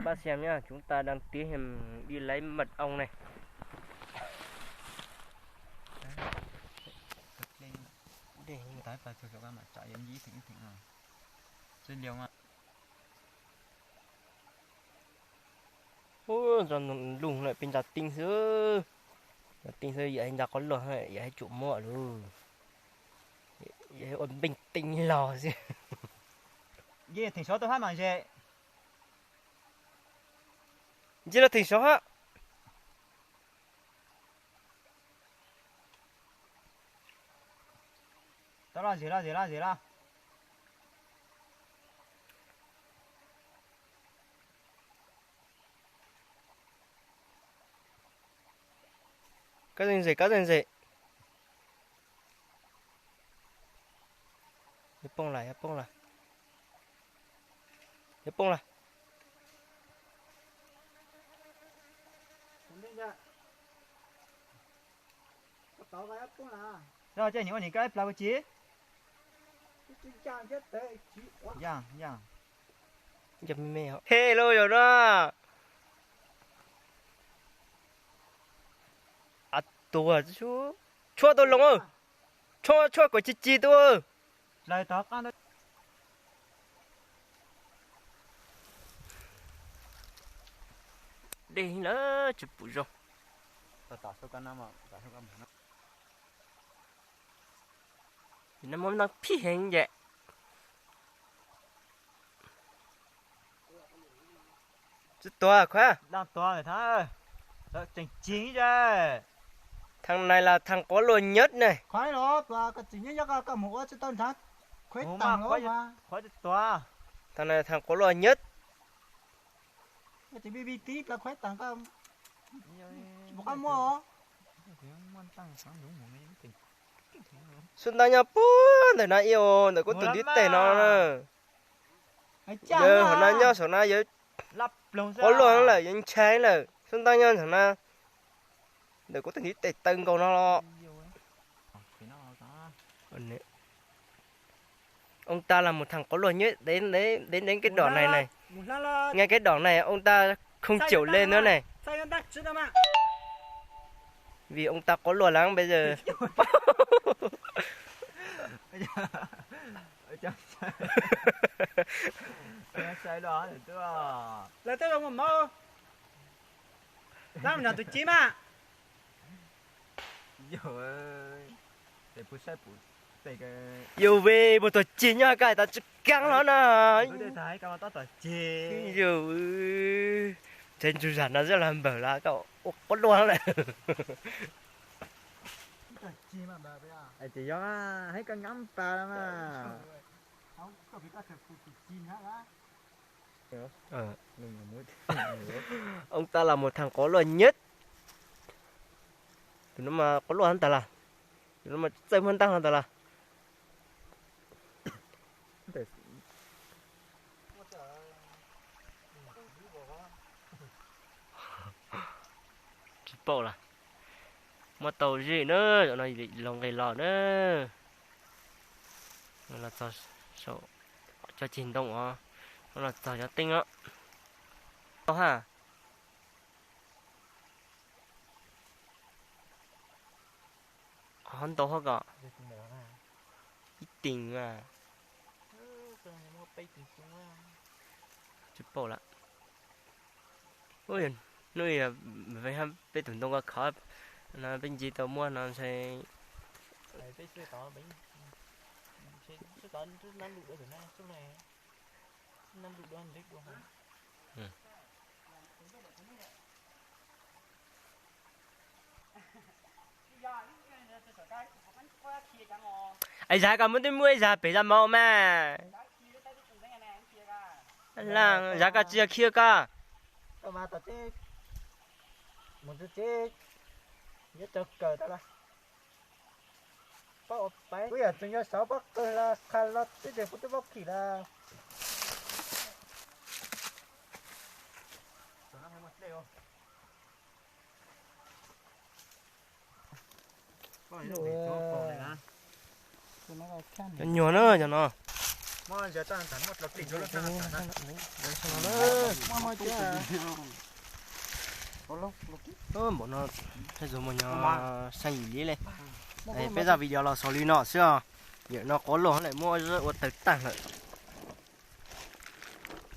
Bác xem nhá, chúng ta đang tiến hành đi lấy mật ong này. Ua dej, ub, ntsoj lug lawm peb ntsa tij xwb. Ntsa tij xwb, yawm hais ntsa qhov luaj, yawm hais tsum muab lawm. Yawm hais ua npeej tij los xwb. Nce theem saud tuaj hab mas ze. Nce los theem saud hab. Tau los, zem los, zem los, zem los. Kab zeej zem, kab zeej zem. Yuav poob lawm, yuav poob lawm. Yuav poob lawm. Yog ces nws ua niam koj ib plag ua tsi? Yog, yog. He lauj yog no. A tuag, tshuab tau loo, tshuab, tshuab kom ci ci tau. Dej lawm tsis pum zoo. Vim no muaj no phij heev yam. Tsis tuag, khuav. Thằng này là thằng có lùa nhất này. Thằng này là thằng có lùa nhất. Xub ntab nyob puag ntawm no ib ub, ntawm kuv tus ntiv tes no na. Yawg hauv no nyob saum no, yawg qhuav luaj lawm, yawg ntshai lawm. Xub ntab nyob saum no, ntawm kuv tus ntiv tes taw nkaus no los. Ông ta là một thằng có lùa nhất, đến, đến, đến, đến cái đoạn này này. Ngay cái đoạn này ông ta không chịu lên nữa này. Vì ông ta có lùa lắm bây giờ. Lawv twb ua muaj mov, lawv mus nrog tus ci mas. Yus ve, puas tom cig nyob koj tas tsis kaab hlo na. Yus, ntshai ntsuag zam no zaj los npawg los koj ua quab luaj lawm. Ces yog, hais koj ngab pas mas. Ông ta là một thằng có lùa nhất. Tus no mas quab luaj ntag las. Tus no mas txawj muaj ntaj ntag las. Tsis paub las. Muab tau zim na, zaum no los nqis los na. Los txog saum cov ceg ntoo os, los txog cov teeb os. Tau ha. Qhov ntau hov ko. Ib teem mas. Tsis paub lawm. Hnub peb tus ntoo ko khov no peb nce tau muab no ntshe. Es zag koj muab twb muab zag pem zag mov mas. Zag koj tsis yog khi koj. Kuv yam tseem yog xyov pob kws los qha los twb tias kuv twb paub khim lawm. Cov nyuag na cov no. Npaum no, npaum no, saib yim li le. Peb zaj video los xaus li no xwb os. Yawm no quav loj lawm, muab ua tawg tag lawm.